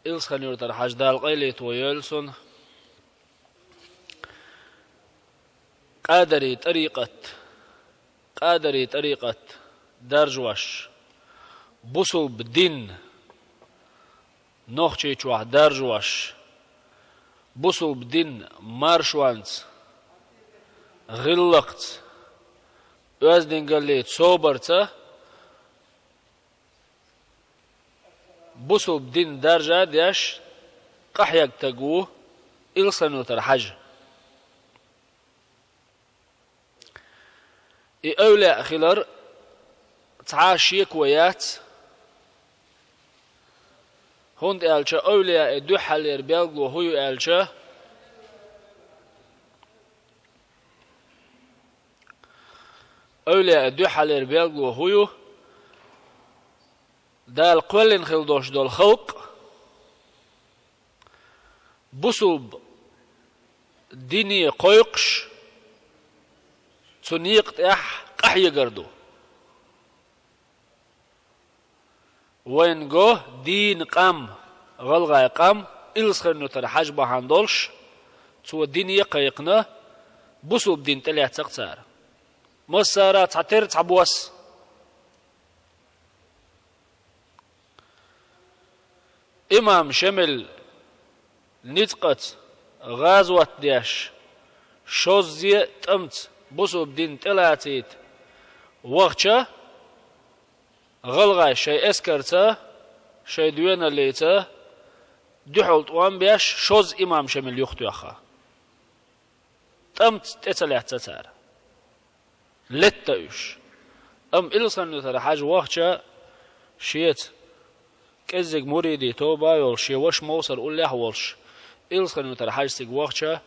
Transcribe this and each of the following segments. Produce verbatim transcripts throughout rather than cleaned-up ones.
Илсхан-Юртара Хьажа, Дала къайле тхо йойла цунна, Къадари тӀарикъат, Къадари тӀарикъат даржош, бусулба дин Нохчийчохь даржош, бусулба дин маршонца, гӀиллакхца, оьздангаллин собарца, бусулба дин даржа а деш, къахьегна стаг ву Илсхан-Юртара Хьажа. И эвлаяъ хилар цхьа а шеко яц, хӀунда аьлча эвлаяъ дуьххьарлера белгало хӀун ю аьлча, эвлаяъ дуьххьарлера белгало хӀун ю? Дала кхоьллина хила долуш долу халкъ бусулба дине кхойкхуш, цу некъа тӀехь къахьегар ду. Вайна го дийна къам, гӀалгӀайн къам, Илсхан-Юртара Хьажа бахьана долуш, цо дине кхайкхина, бусулба дин тӀелаьцна-кх цара. Массара а цхьатера цхьабосса. Имам Шемал ницкъаца, гӀазот деш, шозза а тӀамца бусулба дин тӀелацийта вахча, гӀалгӀаша шайн эскарца, шайн доьналлица дуьхьал тӀом беш, шозза имам Шемал юхатоьхна. ТӀамца тӀе ца лаьцна цара. Летта уьш. Амма Илсхан-Юртара Хьажа вахча, шеца кӀеззиг муридийн тоба а йолуш, шен ваша Мовсар уллехь а волуш, Илсхан-Юртара Хьажа цига вахча,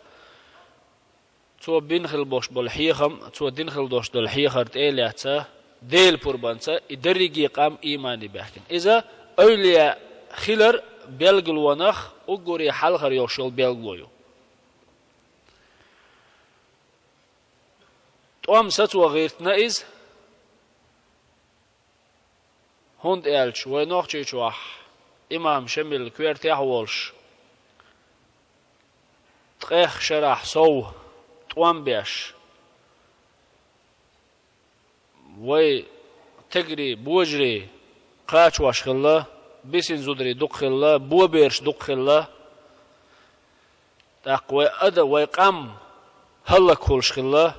цо бина хила болуш болу хьехам, цо дина хила долуш долу хьехар тӀе а лаьцна, Делан пурбанца и дерриге къам иймане баьхкина. Иза эвлаяъ хилар белгалонах уггаре хьалхара йолуш йолу белгало ю. ТӀом сацо гӀиртина иза, хӀунда аьлча вай Нохчийчохь имам Шемал коьртехь а волуш, ткъех шарахь сов тӀом беш, вай тегарий, божарий кхачош хилла, бисина зударий дукха хилла, бобераш дукха хилла. ТӀаккха вай ада, вай къам хӀаллакьхуьлуш хилла.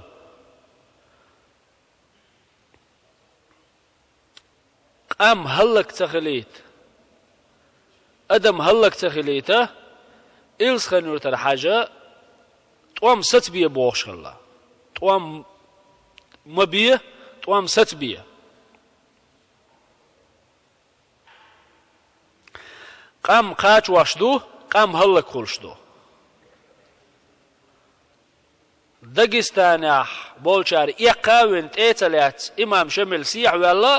Къам хӀаллак ца хилийта, адам хӀаллак ца хилийта, Илсхан-Юртара Хьажа тӀом сацабе бохуш хилла. ТӀом ма бе, тӀом сацабе. Къам кхачош ду, къам хӀаллакьхуьлуш ду. Дагестанехь болчара эккха а вина тӀе а ца лаьцна, имам Шемал сехьаваьлла,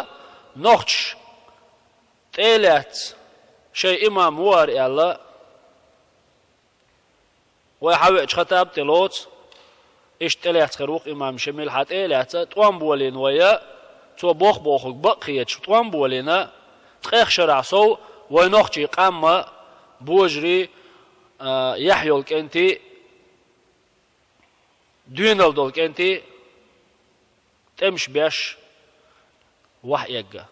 нохчаша тӀе а лаьцна, шайн имам ву хӀара аьлла, вай хьавеача хатаб тӀе лоцу, иштта тӀелаьцна хир ву-кх имам Шемал, хьан тӀе а лаьцна, тӀом болийна вай, цо боху-бохург бакъ хеташ тӀом болийна, ткъех шарахь сов вай нохчийн къам а, божарий а, яхь йолу кӀентий, доьналла долу кӀентий тӀемаш беш вахьа эгна.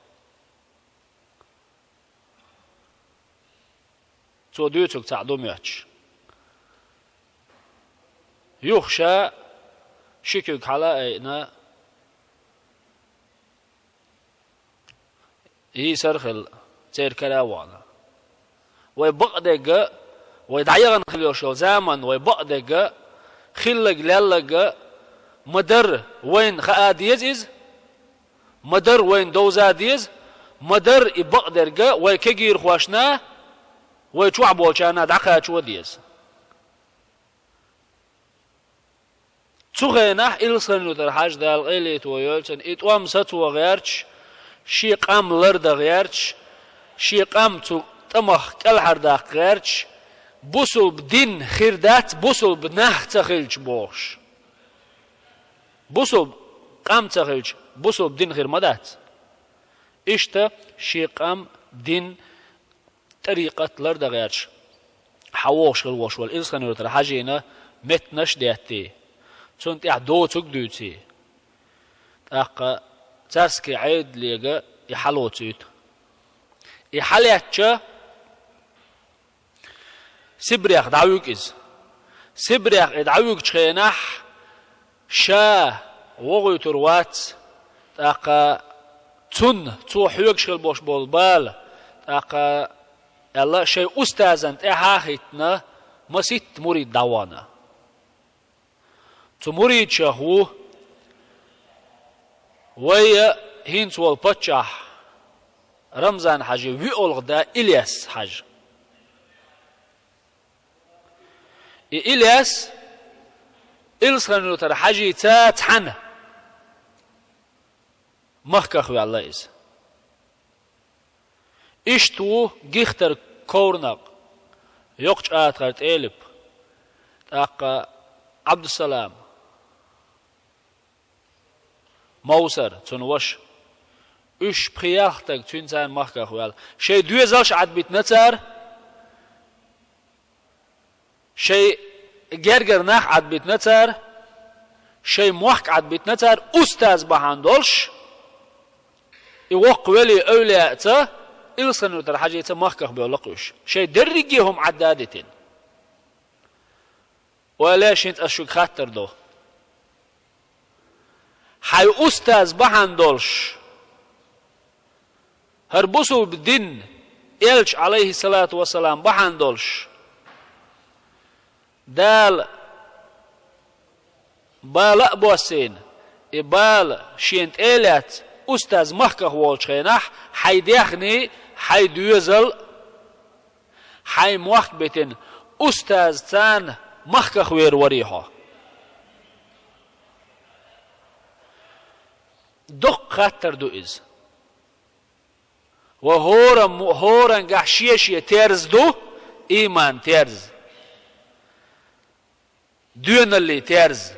Цо дуьйцург цхьаъ ду моьттуш. Юха ша ши куьг хьала а айина, йийсар а хилла, церан кара а вахана. Вай бакъдерг а, вай дӀаяхана хила йолуш йолу заман, вай бакъдерг а, хилларг, лелларг а ма-дарра вайна хаа деза иза, ма-дарра вайна довза деза, ма-дарра и бакъдерг а вай кегийрхошна, вай чохь болчарна дӀакхачо деза. Цу хенахь Илсхан-Юртара Хьажа, Дала къайле тхо йойла цунна, и тӀом сацо гӀерташ, шен къам лардан гӀерташ, шен къам цу тӀамах кӀелхьардаккха гӀерташ, бусулба дин хир дац, бусулба нах ца хилча бохуш. Бусулба къам ца хилча, бусулба дин хир ма дац. Иштта шен къам, дин тӀарикъат лардан гӀерташ, хьавогӀуш хила волуш волу Илсхан-Юьртара Хьаьжина меттанаш а деттий, цунна тӀехь доцург а дуьйций, тӀаккха царский Ӏедалега и хьалоцуьйту. И хьалаьцча, Сибрех дӀавуьгу иза. Сибрех и дӀавуьгучу хенахь, ша вогӀуьйтур вац, тӀаккха цунна, цо хьоьгуш хила болуш болу бала, тӀаккха, аьлла, шайн устазан тӀаьхьа а хӀиттина, масийтта мурид дӀавахана. Цу муридашах ву вайн хӀинца волу паччахь Рамзан-Хьаьжин вуьйцург да Илес-Хьаьжа. И Илес Илсхан-Юьртара Хьаьжица цхьаьна махках ваьлла иза. Иштта ву Гихтар Коврнакъ, Йоккхачу АтагӀара ТӀелип, тӀаккха Ӏабдуссалам, Мовсар, цуьнан ваша. Уьш пхи-ялх стаг цуьнца цхьаьна махках ваьлла. Шайн доьзалш Ӏадбитина цара, шайн гергара нах Ӏадбитина цара, шайн мохк Ӏадбитина цара, устаз бахьана долуш, и воккха вели эвлаяъца, Илсхан-Юьртара Хьаьжица махках бевлла-кх уьш. Шайн дерриге а хӀума Ӏадда а дитина. Ойла е, хӀинца ас шуьга хаттар до. Хьайн устаз бахьана долуш, хӀара бусулба дин элча, Ӏалайхиссалату вассалам, бахьана долуш, Дала бала а боссийна, и бала шена тӀе а лаьцна, устаз махках волчу хенахь, хьайн даьхний, хьайн доьзал, хьайн мохк битина, устаз царна махках вер варий хьо? Доккха хаттар ду иза. Ва хӀораммо-, хӀорангахь шен-шен терза ду, ийман терза, доьналлин терза.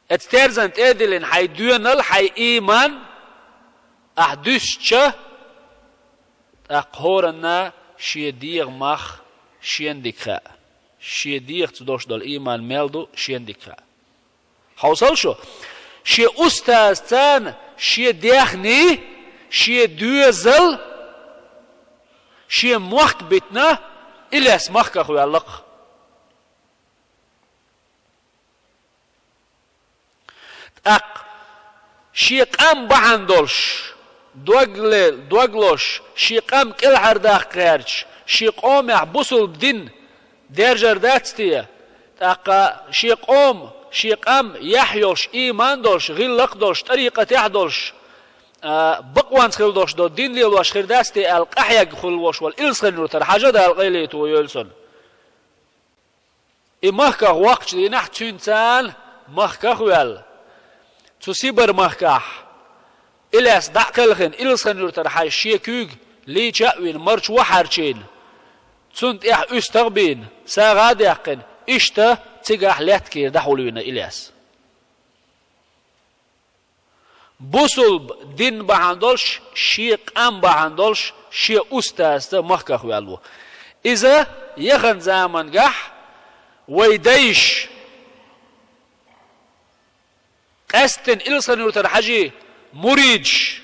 Оцу терзан тӀе а диллина хьайн доьналла, хьайн ийман ахь дуьсча, тӀаккха хӀоранна шен дегӀан мах шена дика хаьа. Шен дегӀаца долуш долу ийман мел ду шена дика хаьа. Хьовсал шу, шен устаз царна шен даьхний, шен доьзал, шен мохк битина, Илес махках ваьлла-кх. ТӀаккха шен къам бахьана долуш, дог ле-, дог лозуш, шен къам кӀелхьардаккха гӀерташ, шен къомехь бусулба дин даьржар дац те? ТӀаккха шен къом, шен къам яхь йолуш, ийман долуш, гӀиллакх долуш, тӀарикъатехь долуш, а, бакъонца хила долуш долу дин лелош хир дац те аьлла, къахьегна хуьлуш волу Илсхан-Юьртара Хьаьжа, Дала къайле йойла цунна. И махках воккхучу дийнахь цуьнца цхьаьна махках а ваьлла. Цу Сибар-махкахь Илес дӀа а кхелхина, Илсхан-Юьртара Хьаьжа шен куьйга лийча а вина, марчо а хьарчийна, цунна тӀехь уьстагӀ а бийна, сагӀа а даьккхина, иштта цигахь лаьтта кийра дӀахьулвина Илес. Бусулба дин бахьана долуш, шен къам бахьана долуш, шен устазца махках ваьлла ву. Иза яханчу заманчохь вайн дайша, къаьсттина Илсхан-Юьртара Хьаьжин муридаш,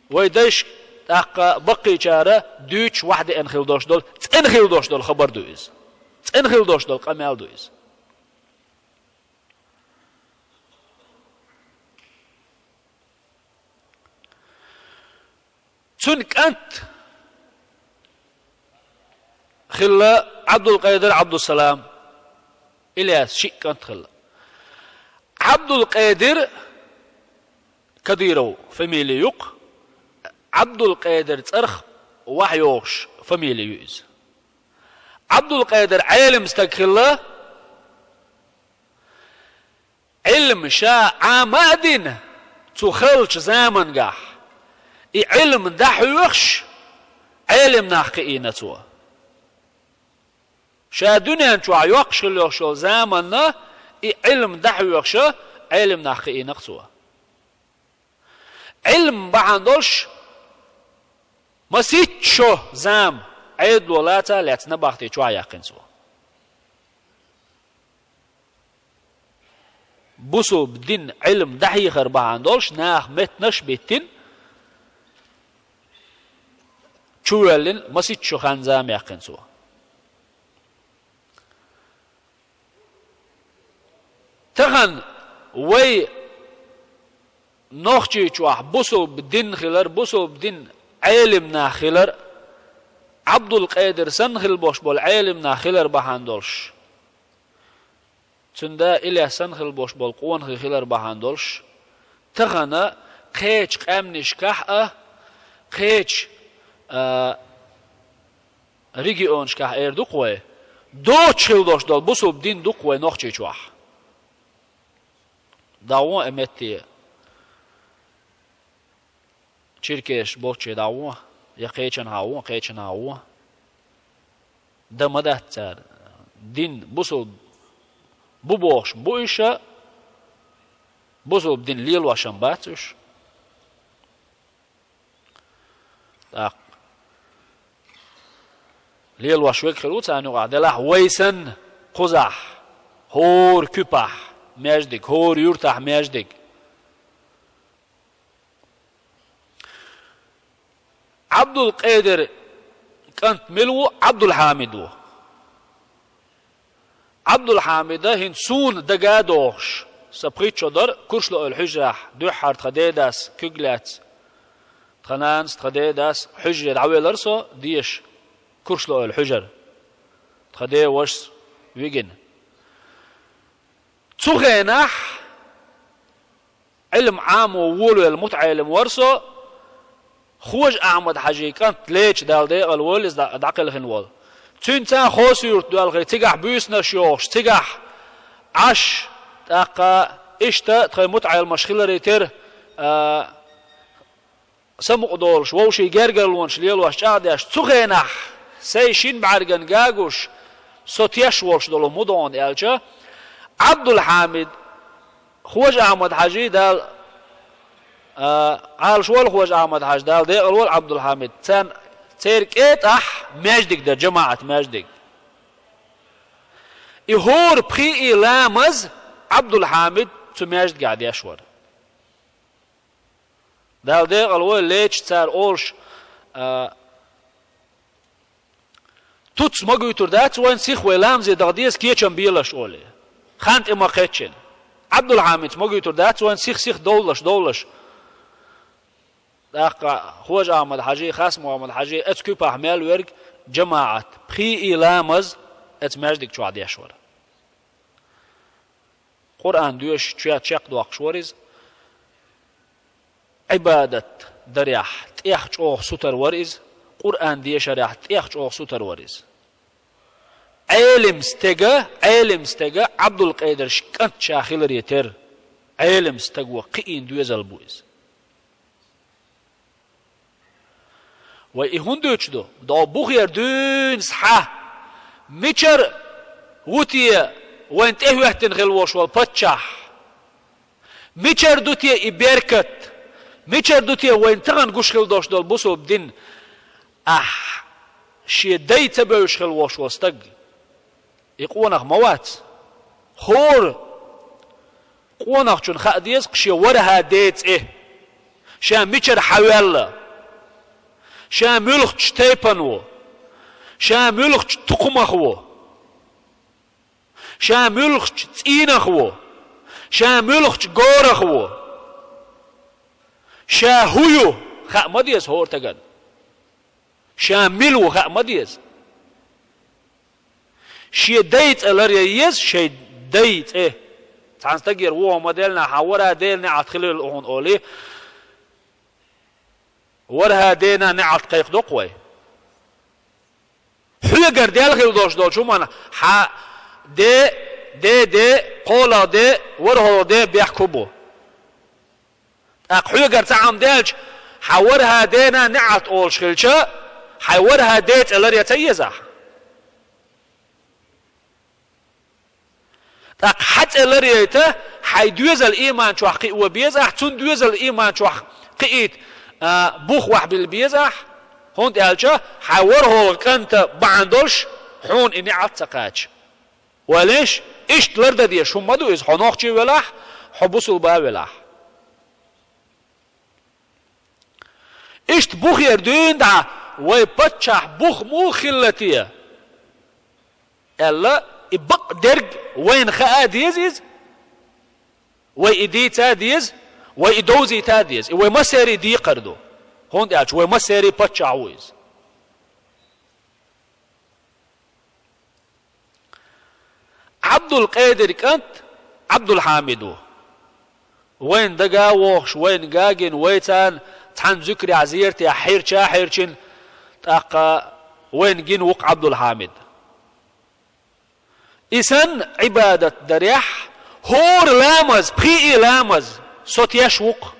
вайн дайша, тӀаккха баккхийчара дуьйцуш, вахь деана хила долуш долу, цӀена хила долуш долу хабар ду иза. ЦӀена хила долуш долу къамел ду иза. Цуьнан кӀант хилла Ӏабдулкъайдир, Ӏабдуссалам, Илес, шиъ кӀант хилла. Ӏабдулкъайдир, Кадыров фамили ю-кх, Ӏабдулкъайдир цӀарах вахьйогӀуш фамили ю иза. Ӏабдулкъайдир Ӏелам стаг хилла, Ӏилма ша Ӏама а дина, цу халчу замангахь, и Ӏилма дӀахьоьхуш, Ӏелам нах кхиийна цо. Ша дуьнен чохь йоккхуш хила йолуш йолу заманна и Ӏилма дӀахьоьхуша, Ӏелам нах кхиийна-кх цо. Ӏилма бахьана долуш, Масийтта шо зама Ӏедало лаца а лаьцна набахти чохь яьккхина цо. Бусулба дин Ӏилма дӀахьехар бахьана долуш, наха меттанаш а биттина, чувоьллина масийтта шо хан зама яьккхина цо. Тахана вай Нохчийчохь бусулба дин хилар, бусулба дин Ӏелам нах хилар, Ӏабдулкъедир санна хила бош болу Ӏелам нах хилар бахьана долуш, цуьнан да Илес санна хила бош болу къонахий хилар бахьана долуш, тахана кхечу къаьмнашкахь а, кхечу, а, регионашкахь эр ду-кх вай, доцуш хила дош долу бусулба дин ду-кх вай Нохчийчохь. ДӀагӀо а метте, черкеш болчче дӀагӀо, я кхечанхьа гӀо, кхечанхьа гӀо. Дан ма дац цара. Дин бусулба бу бохуш бу иша, бусулба дин лелош-м бац уьш. ТӀаккха лелош верг хир ву царна юкъахь, делахь вай санна кхузахь, хӀора куьпахь маьждиг, хӀора юьртахь маьждиг. Ӏабдулкъедир кӀант мила ву? Ӏабдулхьамид ву. Ӏабдулхьамида хӀинца суна дага а дохуш, сан пхийтта шо дара, Куршлойл хьуьжарахь дуьххьара тхан дедас куьг лаьцна, тхан нанас, тхан дедас хьуьжаре дӀавелара со деша, Куршлойл хьуьжара, тхан ден вашас вигина. Цу хенахь Ӏилма Ӏамо волавелла мутаӀелам вара со, Хожа Ахьмад-Хьажин кӀант, леча, Дала декъала войла иза дӀа-, дӀакхелхина волу. Цуьнца Хосуьрта доьлхий, цигахь буьйсанаш йохуш, цигахь Ӏаш, тӀаккха иштта тхайн мутаӀеламаш хиларе терра, а, самукъадолуш, вовшийн гергарлонаш лелош чӀагӀдеш, цу хенахь сайн шина бӀаьргана гуш, со теш волуш долу мудона аьлча, Ӏабдулхьамид, Хожа Ахьмад-Хьажи Дала, а, Ӏалаш волу Хожа Ахьмад-Хьажа, Дала декъала волу Ӏабдулхьамид, царна, церан кӀетахь маьждиг дара, жамаӀат маьждиг. И хӀора пхи и ламаз Ӏабдулхьамид цу маьждигехь деш вара. Дала декъала войла, леча, цара олуш, а, туц магуьйтур дац вайн сих, вай ламазе даха деза, кечам белаш олий. Хан тӀе ма-кхеччина. Ӏабдулхьамица магуьйтур дац вайн сих, сих довлалаш, довлалаш. ТӀаккха Хожа Ахьмад-Хьажи, Хас-Мухьаммад-Хьажи, оцу куьпахь мел верг жамаӀат, пхи и ламаз оцу маьждиг чохь деш вара. Къуръан доьшуш, чоь-, чекхдоккхуш вара иза. Ӏибадат дарехь тӀех чӀогӀа сутара вара иза, Къуръан дешарехь тӀех чӀогӀа сутара вара иза. Ӏелим стега, Ӏелим стега Ӏабдулкъедирш кӀант ша хиларе терра, Ӏелим стаг ву, кхиийна доьзал бу иза. Вай и хӀунда дуьйцуш ду? ДогӀу бухера дуьйна схьа, мичара ву те вайна тӀехӀоьттина хила волуш волу паччахь? Мичара ду те и беркат? Мичара ду те вайна тахана гуш хила долуш долу бусулба дин? Ахь шен дай ца бевзаш хила волуш волу стаг. И къонах ма вац. ХӀора къонахчунна хаа деза-кх шен ворхӀа ден цӀе, ша мичара хьаваьлла, ша муьлхачу тайпана ву, ша муьлхачу тукхамах ву, ша муьлхачу цӀийнах ву, ша муьлхачу горах ву, ша хӀун ю, хаа ма деза хӀора стагана. Ша мила ву хаа ма деза. Шен дай цӀе ларъян еза, шен дай цӀе. Цхьана стагера вон ма деллинехь, хьан ворхӀа дена неӀалт хилийла хьуна олий, ворхӀа дена неӀалт кхайкхадо-кх вай. Хьоьгара даьлла хила долуш долчу хӀуманна хьан де, де, де, кхоалгӀа де, ворхӀалгӀа де бехк хӀун бу? ТӀаккха хьоьгара цхьа хӀума даьлча, хьан ворхӀа дена неӀалт олуш хилча, хьайн ворхӀа ден цӀе ларъян ца еза ахь? ТӀаккха хьан цӀе ларъяйта, хьайн доьзал ийман чохь кхио беза ахь, цуьнан доьзал ийман чохь кхиийта, а, бух вахь билла беза ахь, ХӀунда аьлча хьайн ворхӀалгӀа кӀанта бахьана долуш хьуна и неӀалт ца кхача. Валеш, иштта лардан дезаш хӀума ма ду иза, хьо нохчи велахь, хьо бусулба велахь. Иштта бухера дуьйна дӀа, вай паччахь бух муха хилла те? Аьлла, и бакъдерг вайна хаа деза иза, вай и дийца деза, вай и довзийта деза. И вай массерий декхар ду, хӀунда аьлча вай массерий паччахь ву иза. Ӏабдул-Къедир кӀант Ӏабдулхьамид ву. Вайна дага а вохуш, вайна гагина, вай царна цхьана зуькарехь, зератехь хьерча а хьерчина, тӀаккха вайна гина ву-кх Ӏабдулхьамид. И санна Ӏибадат дарехь, хӀора ламаз, пхиъ ламаз со теш ву-кх.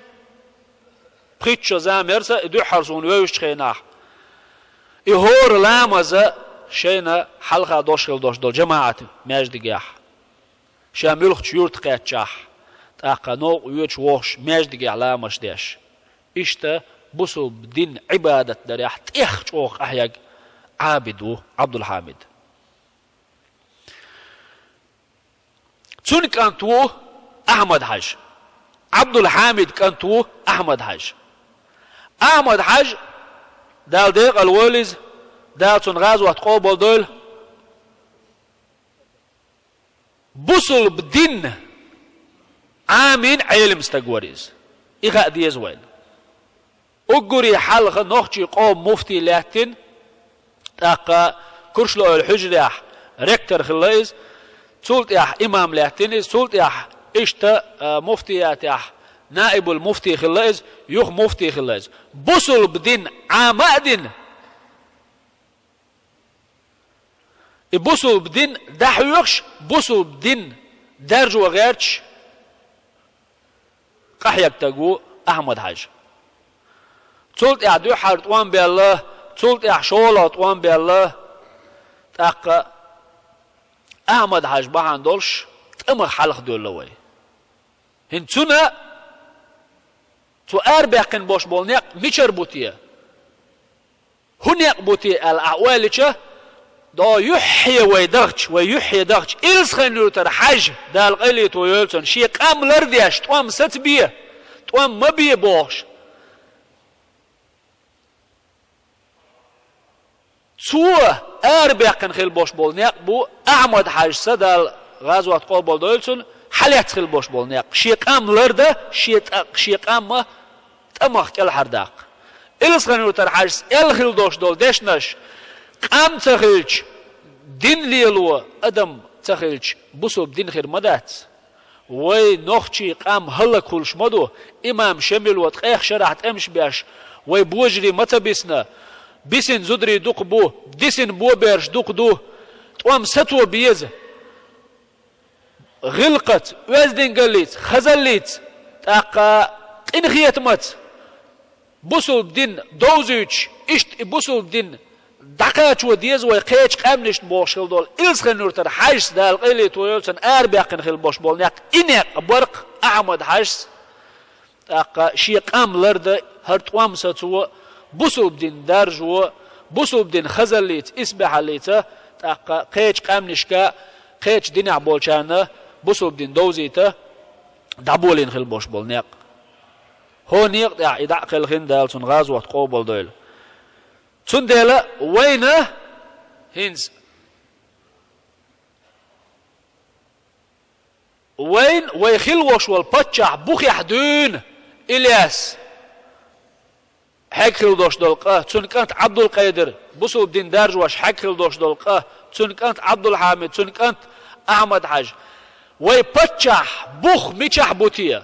Пхийтта шо зама яра сан и дуьххьара суна вевзачу хенахь. И хӀора ламаз шайна хьалха дош хила дош долу жамаӀат маьждигехь, ша муьлххачу юьрта кхаьччахь, тӀаккха новкъа йоьдуш вохуш маьждигехь ламаз деш. Иштта бусулба дин Ӏибадат дарехь тӀех чӀогӀа къахьега Ӏабид ву Ӏабдулхьамид. Цуьнан кӀант ву Ахьмад-Хьажа. Ӏабдулхьамид кӀант ву Ахьмад-Хьажа. Ахьмад-Хьажа, Дала декъала войла иза, Дала цуьнан гӀазот къобалдойла, бусулба дин Ӏамийна Ӏелам стаг вара иза. И хаа деза вайна. Уггаре хьалха нохчийн къоман муфтий лаьттина, тӀаккха Куршлойл хьуьжарехь ректор хилла иза, цул тӀаьхьа имам лаьттина иза, цул тӀаьхьа иштта, а, муфтиятехь наибул муфтий хилла иза, юха муфтий хилла иза. Бусулба дин Ӏама а дина, и бусулба дин дӀахьоьхуш, бусулба дин даржо гӀерташ къахьегна стаг ву Ахьмад-Хьажа. Цул тӀаьхьа дуьххьара тӀом баьлла, цул тӀаьхьа шолгӀа тӀом баьлла, тӀаккха Ахьмад-Хьажа бахьана долуш тӀамах хьалха доьлла вай. ХӀинца цунна цо арабаьккхина бош болу некъ мичара бу те? ХӀун некъ бу те аьлла ахь ойла йича, дӀо юьххье вай дахча, вай юьххье дахча, Илсхан-Юьртара Хьаьжа, Дала къайле тойойла цунна, шен къам лардеш, тӀом сацабе, тӀом ма бе бохуш. Цо арабаьккхина хила бош болу некъ бу Ахьмад-Хьажас, Дала гӀазот къобалдойла цунна, хьалаьцна хила бош болу некъ. Шен къам лардан, шен тӀа-, шен къам а тӀамах кӀелхьардаккха. Илсхан-Юьртара Хьаьжас аьлла хила дош долу дешнаш: къам ца хилча, дин лело адам ца хилча, бусулба дин хир ма дац. Вай нохчийн къам хӀаллакьхуьлуш ма ду, имам Шемило ткъех шарахь тӀемаш беш, вай божарий ма ца бисна, бисина зударий дукха бу, дисина бобераш дукха ду, тӀом сацо беза. ГӀиллакхаца, оьздангаллица, хазаллица, тӀаккха къинхетамаца бусулба дин довзуьйтуш, иштта и бусулба дин дӀакхачо деза вай кхечу къаьмнашна бохуш хила долу Илсхан-Юьртара Хьаьжас, Дала къайле тойойла цунна, арабаьккхина хила бош болу некъ, и некъ бара-кх Ахьмад-Хьажас, тӀаккха шен къам лардан, хӀара тӀом сацо, бусулба дин даржо, бусулба дин хазаллица, исбаьхьаллица, тӀаккха кхечу къаьмнашка, кхечу динехь болчарна бусулба дин довзийта дӀаболийна хила бош болу некъ. ХӀокху некъа тӀехь и дӀа а кхелхина, Дала цунна гӀазот къобалдойла. Цундела вайна хӀинца, вайн, вай хила вош волу паччахь бухехь дуьйна Ильяс хьегна хила дош долу къа, цуьнан кӀант Ӏабдулкъайдир, бусулба дин даржош хьегна хила дош долу къа, цуьнан кӀант Ӏабдулхьамид, цуьнан кӀант Ахьмад-Хьажа. Вай паччахь бух мичахь бу те?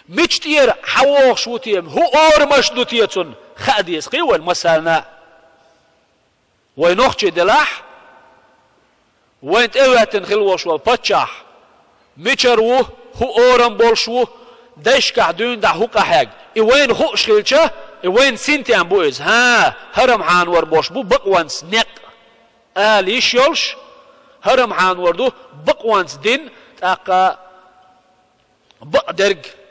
Мича тӀера хьан вогӀуш ву те? ХӀун орамаш ду те цунна? Хаа деза кхин вайна массарна а. Вай нохчий делахь, вайн тӀе а хӀоьттина хила вош волу паччахь мичара ву, хӀун орам болуш ву, дайшкахь дуьйна дӀа хӀун къахьегна? И вайна хууш хилча, и вайна синтем бу иза. ХӀан, хӀара-м хьанвар бош бу бакъонца некъ ала йиш йолуш, хӀара-м хьанвар ду бакъонца дин, тӀаккха бакъдерг.